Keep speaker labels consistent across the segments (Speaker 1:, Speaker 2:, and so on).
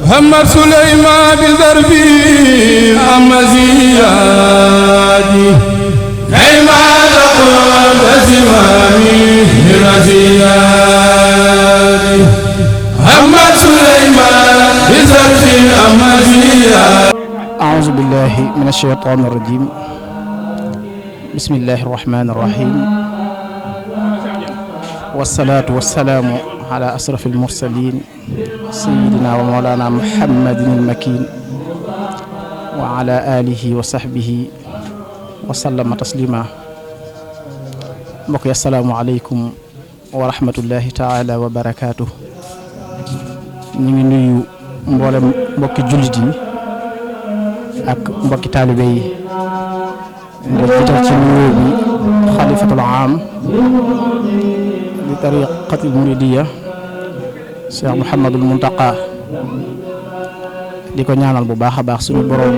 Speaker 1: محمد سليمان بزربي أمزيادي كيما تقول زمامي رزيادي محمد سليمان بزربي أمزيادي.
Speaker 2: أعوذ بالله من الشيطان الرجيم. بسم الله الرحمن الرحيم. والصلاة والسلام على أشرف المرسلين سيدنا ومولانا محمد المكين وعلى آله وصحبه وسلم تسليما. mbokk yi assalaamu aleykum wa rahmatullahi taala wa barakaatuh. ñu ngi nuyu mboolem mbokki jullit yi ak mbokki taalibe yi nga jiital ci nuyoo bi xalifatul aam di tariqatil muridiya Cheikh Mouhamadul Muntaqa di ko ñaanal bu baax a baax suñu borom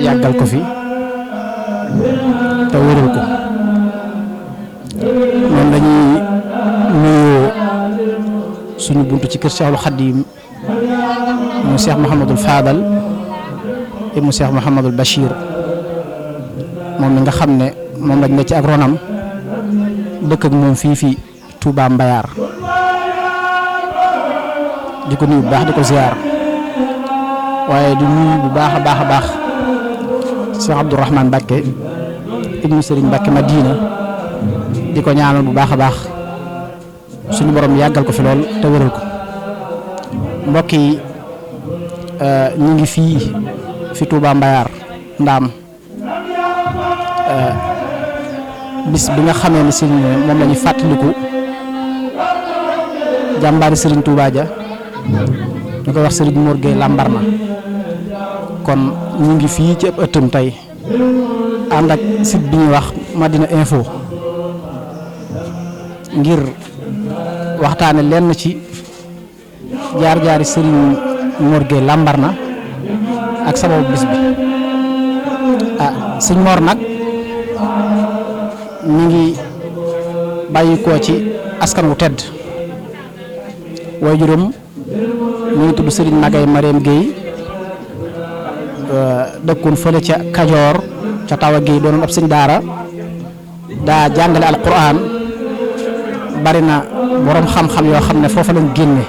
Speaker 2: yàggal ko fi te wéral ko. noonu lañuy nuyoo suñu buntu ci kër Cheikhul Khadim mu Cheikh Mouhamadul Fadal ibnu Cheikh Mouhamadul Bachir moom mi nga xam ne moom lañ ne ci ak ronam dëkk ak moom fii Touba Mbayar di ko nuyu bu baax di ko ziar waaye di nuyu bu baax a baax Cheikh Abdourahmane Mbacké ibnu Serigne Mbacké Madina di ko ñaanal bu baax a baax suñu borom yàggal ko fi lool te wéral ko. mbokk yi ñu ngi fi Touba Mbayar ndaam bis bi nga xamee ne sëriñ moom la ñu fàttaliku jàmbaari sëriñ Touba ja ñu koy wax sëriñ Mor Gueye Lambarna. kon ñu ngi fii ci ëpp ëttam tey ànd ak site bi ñuy wax Madina Info ngir waxtaane lenn ci jaar-jaari sëriñ Mor Gueye Lambarna ak sababu bis bi. sëñ Mor nag mi ngi bàyyi ko ci askan wu tedd waajuram mi ngi tudd sëriñ Magay Mariam Gueye dëkkoon fële ca Kajoor ca Tawa Gueye doonoon ab sëñ daara daa jàngale alquran bari na borom xam-xam yoo xam ne foofa lañ génne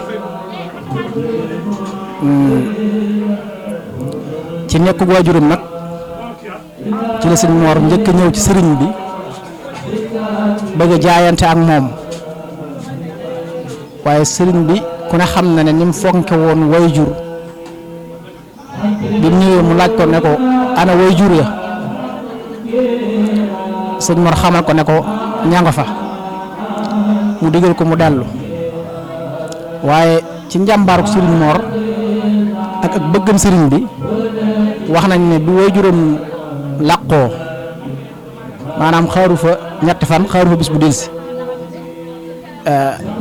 Speaker 2: ci nekku waajuram nag ci la sëñ Mor njëkk ñëw ci sëriñ bi bëgg a jaayante ak moom waaye sëriñ bi ku ne xam na ne ni mu fonke woon waajur bi mu ñëwee mu laaj ko ne ko ana waajur ya sëñ Mor xamal ko ne ko ña nga fa mu digal ko mu dellu waaye ci njàmbaaruk sëriñ Mor ak bëggam sëriñ bi wax nañ ne bi waajuram làqoo maanaam xaaru fa ñetti fan xaaru fa bis bu delsi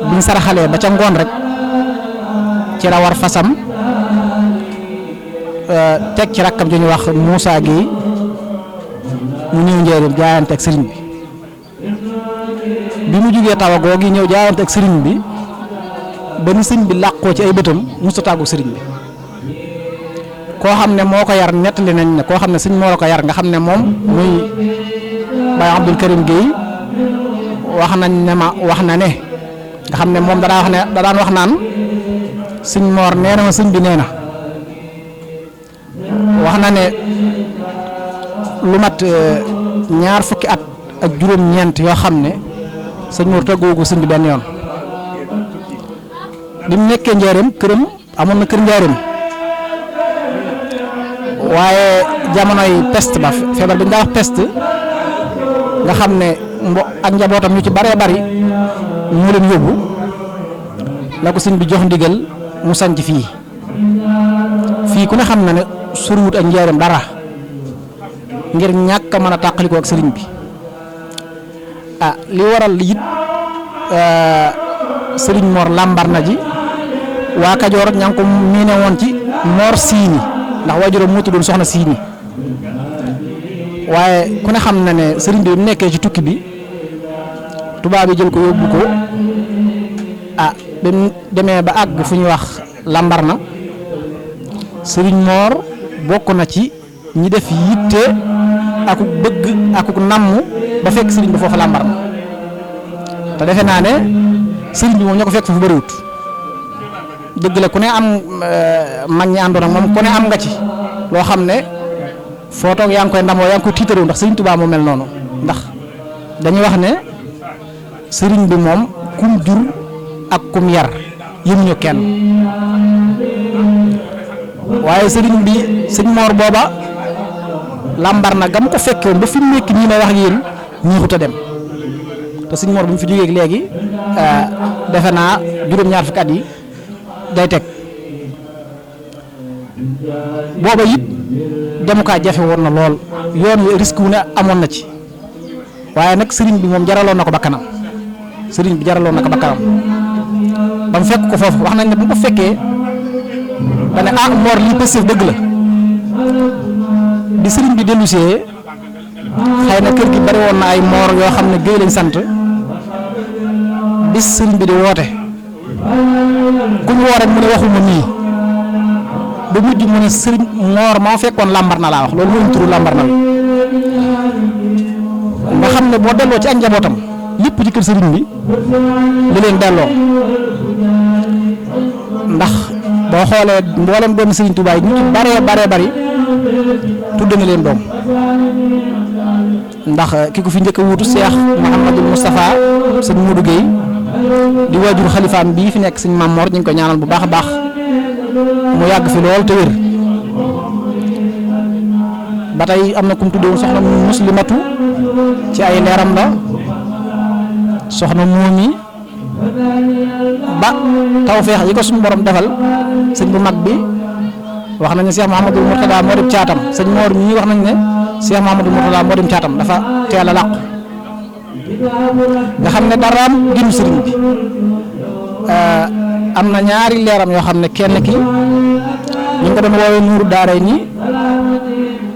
Speaker 2: biñ saraxalee ba ca ngoon rek ci la war fasam teg ci rakkam ju ñu wax Moussa Gueye mu ñëw njëriñ jaayante ak sëriñ bi mu jugee Tawa googi ñëw jaayante ak sëriñ bi ba ni sëriñ bi làqoo ci ay bëtam musta tàggu sëriñ bi. koo xam ne moo ko yar nettali nañ ne koo xam ne sëñ moo la ko yar nga xam ne moom muy Baye Abdoul Karim Gueye wax nañ ne ma wax na ne nga xam ne moom da daan wax naan sëñ Mor nee na ma sëñ bi nee na wax na ne lu mat ñaar fukki at ak juróom-ñeent yoo xam ne sëñ Mor tëggoogu sëñ bi benn yoon bi mu nekkee njaareem këram amoon na kër njaareem waaye jamonoy peste ba feebar bi ñu daa wax peste nga xam ne ak njabootam ñu ci baree bari mu leen yóbbu la ko sëñ bi jox ndigal mu sanc fii ku ne xam na ne soriwut ak njaareem dara ngir ñàkk a mën a tàqalikoo ak sëriñ bi. li waral it sëriñ Mor Lambarna ji waa Kajoor ña ngi ko miine woon ci Mor Siini ndax waajuram moo tuddoon soxna Siini waaye ku ne xam na ne sëriñ bi bu nekkee ci tukki bi tubaab yi jël ko yóbbu ko bi mu demee ba àgg fu ñuy wax Lambarna sëriñ Mor bokk na ci ñi def yitte akuk bëgg akuk namm ba fekk sëriñ bi foofu làmbar na te defe naa ne sëriñ bi moom ñoo ko fekk foofu bëriwut dëgg la ku ne am mag ñi àndoon ak moom ku ne am nga ci loo xam ne foo toog yaa ngi koy ndamoo yaa ngi koy tiitaroo ndax sëriñ Tuubaa moo mel noonu ndax dañuy wax ne sëriñ bi moom kum jur ak kum yar yëmuñu kenn waaye sëriñ bi sëñ Mor booba làmbar na gam ko fekkewoon ba fi mu nekk nii may wax ak yéen ñiixut a dem te sëñ Mor bu mu fi jógee léegi defe naa juróom-ñaar fukki at yi day teg booba it demukaay jafe woon na lool yoon wi risque wu ne amoon na ci waaye nag sëriñ bi moom jaraloon na ko bakkanam sëriñ bi jaraloon na ko bakkanam ba mu fekk ko foofu wax nañ ne bu mu ko fekkee da ne Mor lii positif dëgg la di sëriñ bi dellusee xëy na kër gi bari woon na ay Mor yoo xam ne Géy lañ sant bis sëriñ bi di woote ku ñu woo rek mu ne waxuma nii ba mujj mu ne sëriñ Mor maa fekkoon làmbar na laa wax loolu mooy turu làmbar na nga xam ne boo delloo ci ak njabootam lépp ci kër sëriñ bi li leen delloo ndax boo xoolee mboolem doon sëriñ Tuubaa yi ñu ci baree bari tudd na leen doom ndax ki ko fi njëkk a wuutu Cheikh Mouhamadul Moustapha sëñ Modou Guèye di waajur xalifaam bii fi nekk sëñ Maam Mor ñu ngi ko ñaanal bu baax a baax mu yàgg fi lool te wér ba tey am na ku mu tuddee soxna Muslimatu ci ay leeram la soxna Moomi ba tawfeex yi ko suñu borom defal sëñ bu mag bi wax nañ ne Cheikh Mouhamadul Mourtada moo dem caatam sëñ Mor mii wax nañ ne Cheikh Mouhamadul Mourtada moo dem caatam dafa teel a làqu nga xam ne daraam ginu sëriñ bi am na ñaari leeram yoo xam ne kenn ki ñu ngi ko doon woowee Nuuru Daaray nii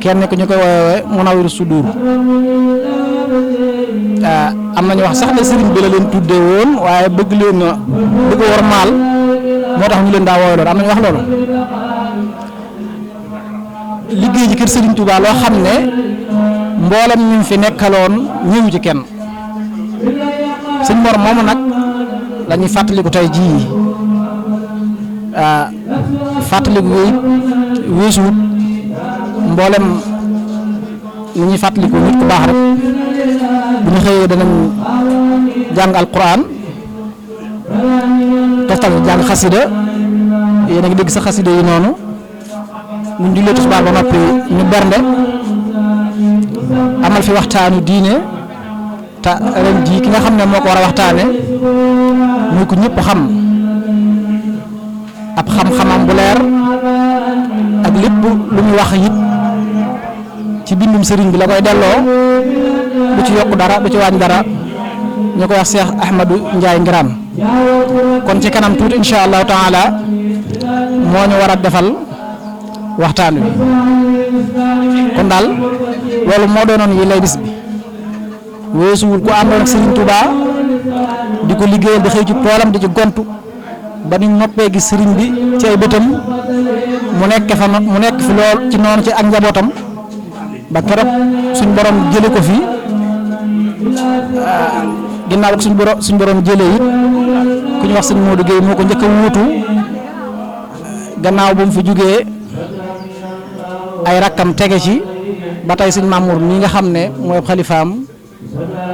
Speaker 2: kenn ki ñu koy woowee Munawwiru Sudur am nañu wax sax ne sëriñ bi la leen tuddee woon waaye bëgg leen a bëgg war maal moo tax ñu leen daa woowee loolu am nañu wax loolu liggéey ci kër sëriñ Touba loo xam ne mboolem ñu fi nekkaloon ñëwu ci kenn sëñ Mor moomu nag la ñuy fàttaliku tey jii fàttaliku yi weesuwut mboolem ni ñuy fàttaliku nit ku baax rek bu ñu xëyee danañ jàng alquran toftal jàng xasida yéen a ngi dégg sa xasida yi noonu mu jullee tisbaar ba noppi ñu bernde amal fi waxtaanu diine te ren jii ki nga xam ne moo ko war a waxtaane muy ko ñëpp xam ab xam-xamam bu leer ak lépp lu muy wax it ci bindum sëriñ bi la koy delloo du ci yokk dara du ci wàññi dara ñu koy wax Cheikh Ahmadou Ndiaye Ngiraan kon ci kanam tuuti incha allahu taala moo ñu war a defal waxtaan wi kon daal loolu moo doonoon yi lay bis bi weesuwul ku àndoon ak Serigne Touba di ko liggéeyal di xëy ci toolam di ci gontu ba ni noppee gi sëriñ bi ci ay bëtam mu nekk fi lool ci noonu ci ak njabootam ba keroog suñ borom jële ko fi ginnaaw ak suñ borom jëlee it ku ñu wax sëñ Modou Guèye moo ko njëkk a wuutu gannaaw bu mu fi jugee ay rakkam tege ci ba tey sëñ Mamour mi nga xam ne mooy xalifaam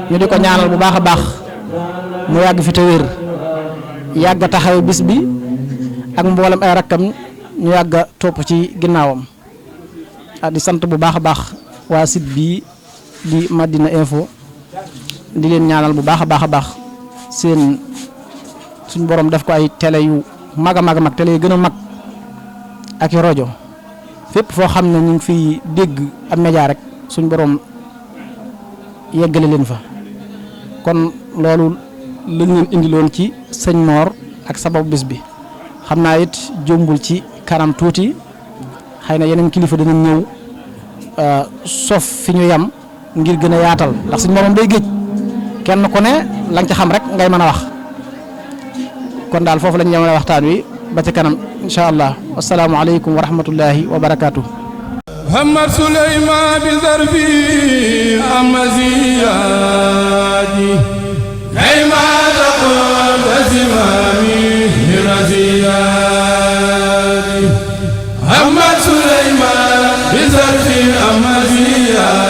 Speaker 2: ñu di ko ñaanal bu baax a baax mu yàgg fi te wér yàgg a taxaw bis bi ak mboolem ay rakkam ñu yàgg a topp ci ginnaawam di sant bu baax a baax waa site bii di Madina Info di leen ñaanal bu baax a baax suñ borom def ko ay télé yu mag a mag a mag télé yu gën a mag ak i rajo fépp foo xam ne ñu ngi fiy dégg ab média rek suñ borom yeggale leen fa kon loolu lañ leen indiloon ci sëñ Mor ak sababu bis bi xam naa it jombul ci kanam tuuti xëy na yeneen kilifa danañ ñëw sof fi ñu yam ngir gën a yaatal ndax suñ moom day géej kenn ku ne lañ ca xam rek ngay mën a wax kon daal foofu lañ yemale waxtaan wi ba ca kanam incha allah wasalaamualeykum wa rahmatullahi wa barakaatu.
Speaker 1: محمد سليمان بزرفي أمزيادي كيما تقول زمامي رزيادي محمد سليمان بزرفي